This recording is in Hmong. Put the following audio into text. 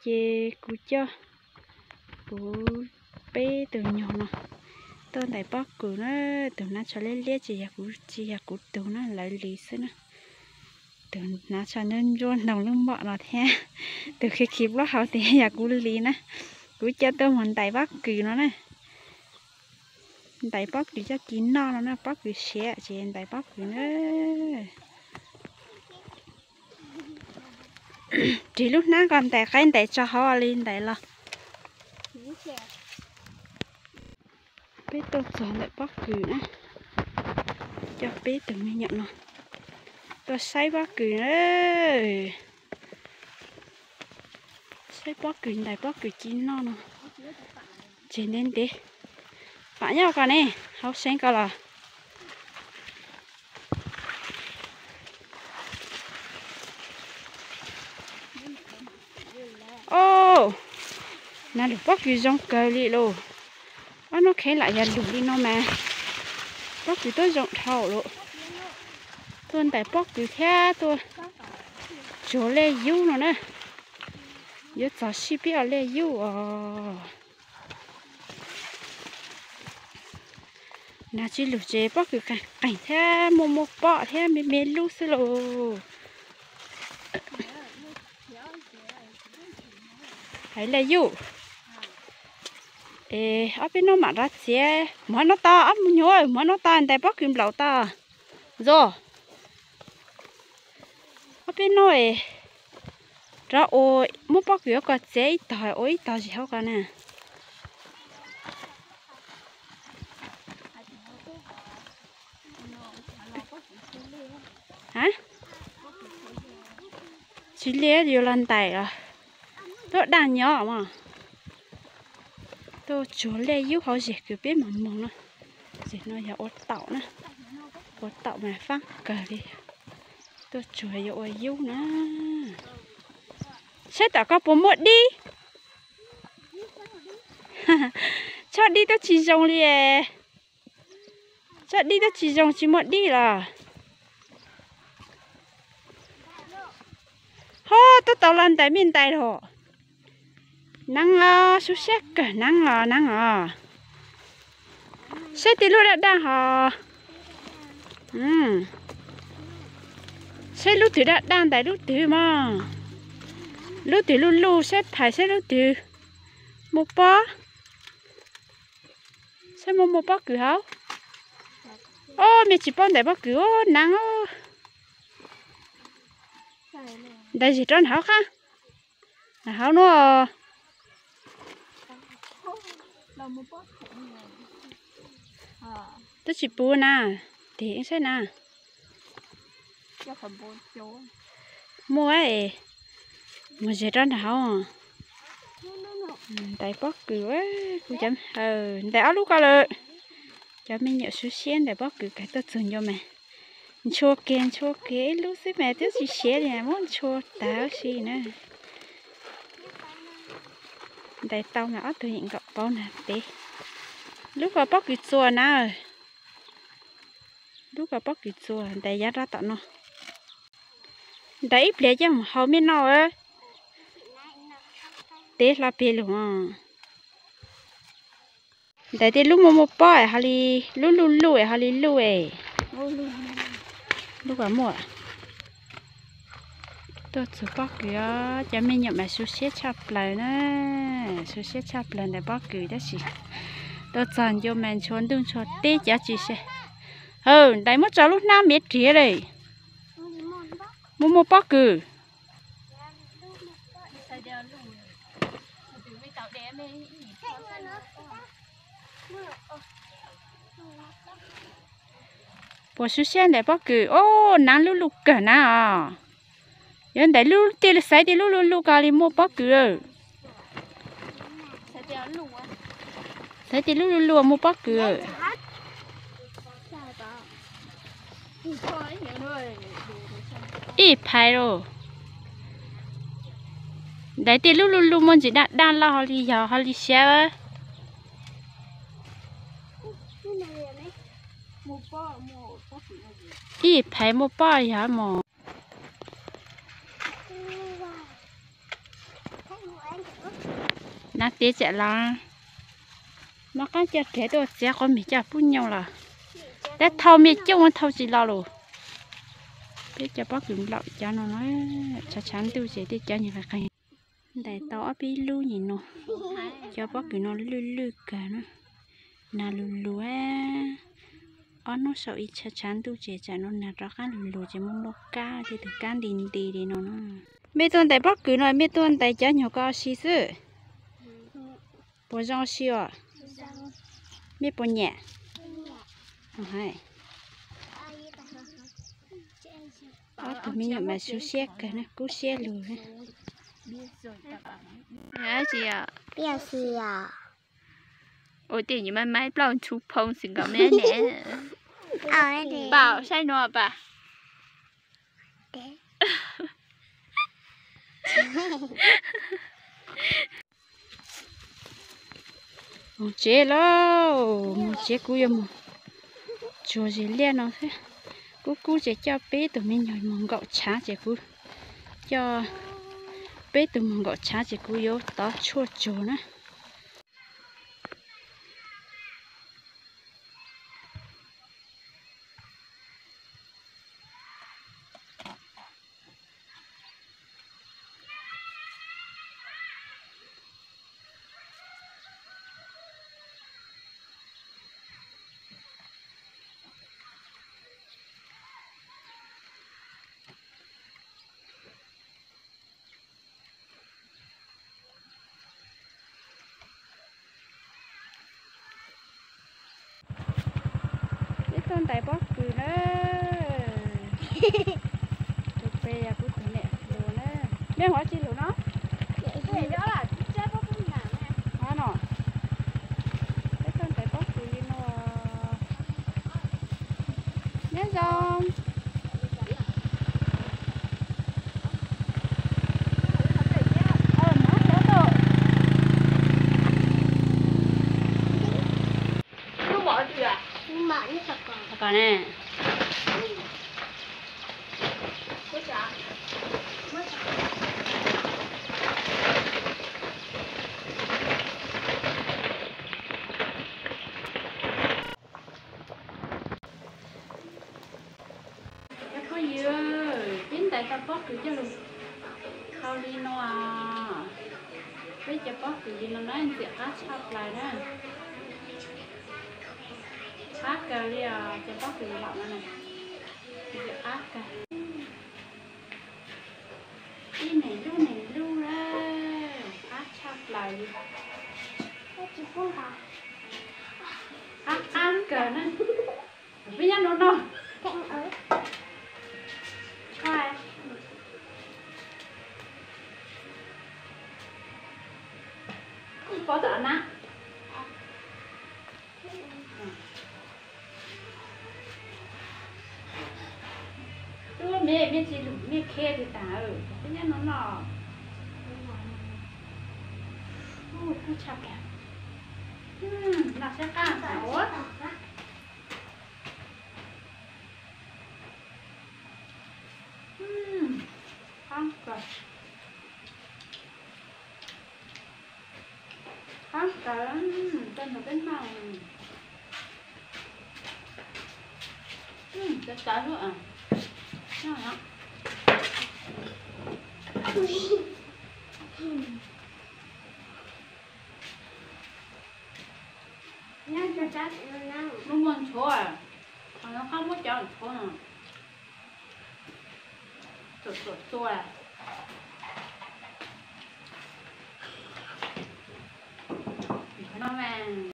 Ces kuv coj kuv peb tus nyuag no tuaj ntais pob kws na. Tus hnav tsho liab liab ces yog kuv, tsis yog kuv tug na, lawv li xwb na. Tus hnav tsho ntsuab ntsuab ntoos lub mom no thiab tus khi khi plaub hau tias yog kuv li na. Kuv coj tuaj mus ntais pob kws no na. Ntais pob kws coj ci noj no na, pob kws siav ces ntais pob kws na. Ris lub hnab ko ntais qaib ntais tso hauv li ntais los. Peb tuaj txog ntawm pob kws na, coj peb tus me nyuam no tuaj saib pob kws na. Saib pob kws ntais pob kws ci noj no. Ces ntev ntev, pam nyob ko ne, hauv seev ko los. Os, na lug pob kws zoo kawg li lauj. Ob hnub kheev lam yog lug li no mas pob kws twb zoo dhau lawm. Tuaj ntais pob kws thiab tuaj tsuag liaj yub no na. Yuav txog sij pib ua liaj yub os. Nag tsis lug ces pob kws qeeg qeeg thiab muaj muaj pob thiab me me lub xwb lauj. Hais liaj yub. Es ob peb hnub mam rov txiav, muab no tau, ob mus nyuam muab no tau ntais pob kws nplaum tau. Zos, ob peb hnub es rov ua, muab pob kws hauv ko txiav ib tog ua ib tog zis hauv ko na. Tsis liaj yuav los ntais los, tuaj daj nyob mas. Tuaj tsuag liaj yub hauv zes kws peb mus mus no. Zes no yog ua taum na, ua taum mas faab kawg li. Tuaj tsuag yuav ua yub na. Saib tom koj puas muaj dib. Tsob dib twb tsis zoo li. Tsob dib twb tsis zoo tsis muaj dib los. Ho, twb tau los ntais me ntais lawm. Neeb os, sub siab kawg neeb os, neeb os. Saib tej lub daj daj hos. Saib lub twg daj daj ntais lub twg mog. Lub twg luj luj saib phais saib lub twg muaj pob. Saib muaj muaj pob kws hauv. Ob, me tsis paub ntais pob kws, neeb. Ntais zis rau nram hauv qab. Nram hauv no. Twb tsis puv na, tim saib na. Muaj, mus zes rau nram hauv. Ntais pob kws, kuv cov, ntais ob lub ko lawm. Cov me nyuam sub siab ntais pob kws kawg tuaj txug ncua mas. Ntshua kiag ntshua kiag ib lub xwb mas twb tsis siav li, muab ntshua tag si na. Ntais tau mas ob tug yeem nkaum pauv nag pem. Lub ko pob kws txuas na. Lub ko pob kws txuas ntais yav rau tom no. Ntais ib pliag coj mus hau me no. Teb hlo peg lug. Ntais tej lub muaj muaj pob es ho li, lub luj luj es ho li luj es. Lub ko muaj. Tuaj txug pob kws os, cov me nyuam mas sub siab tshaj plaws na. Sub siab tshaj plaws ntais pob kws tab sis tuaj txog ncua mas ntshua ntuj ntshua teb cov tsis se. Hawm, ntais muab tso lub hnab miv riv lawm. Muaj muaj pob kws. Puas sub siab ntais pob kws? Ob, nab lub luj kawg na os. Yuav ntais lub tej xaiv tej lub luj luj ko li muaj pob kws. Xaiv tej lub luj luj muaj pob kws. Ib phais lauj. Ntais tej lub luj luj muaj ntsis daj daj loj ho li yog ho li siab. Ib phais muaj pob yog mus. Nab teb tsam los, noj qaab coj kev tuaj txiav quav mis coj pub nyuj los. Tab thau me coj thau tsis los lus. Peb cov pob kws nplaum cov no, tshav tshav ntuj ces tej cov nyuag qees qees. Ntais tau ob peb lub nim no, cov pob kws no lwj lwj kawg na, nag lug lug. Ob hnub saum ib tshav tshav ntuj ces tsam no nag rov qab lug lug ces muaj muaj kab, tej tug kab nti nti li no na. Mej tuaj ntais pob kws no, mej tuaj ntais cov nyuag ko si xwb, puas zoo si os? Mej puas nyiam? Ob tug me nyuam mas zoo siab kawg na, kub siab lug. Ua tej nyuam maiv maiv plaub ntxhw phoo xwb nkaus me ne. Pam saib no pam. Mus tsev lauj, mus tsev, kuv yuav mus tsuag zis liaj no thiab. Kub kub ces coj peb tug me nyuam mus nkaum tshav ces kuv coj peb tug mus nkaum tshav ces kuv yuav tov tshuaj tsuag na. Peb tuaj ntais pob kws na. Tus pem yog kuv tus niam hluas na. Mej ua tsi lus no? No, peb tuaj ntais pob kws li no. Nyob zoo. Kom ne. Cov phooj ywg, peb ntais tau pob kws coj lug khau li no. Peb cov pob kws li no na ntxim qab tshaj plaws na. Qab kawg li os, cov pob kws laum no na, ntxim qab kawg. Ib neeg lub neeg lub na, qab tshaj plaws li. Qab qab kawg na. Peb nyob nov no. Pob tom na. Tub me, mej tsis lug mej khiav tsis taag, peb nyob nov no. Kub tshaj plaws. Noj sab qab ua. Qab kawg. Qab kawg, rau ntawm peb noj. Txawv txawv lub. Muaj muaj ntxhuav, qhov no qab muab cov ntxhuav no. Txuam txuam txua.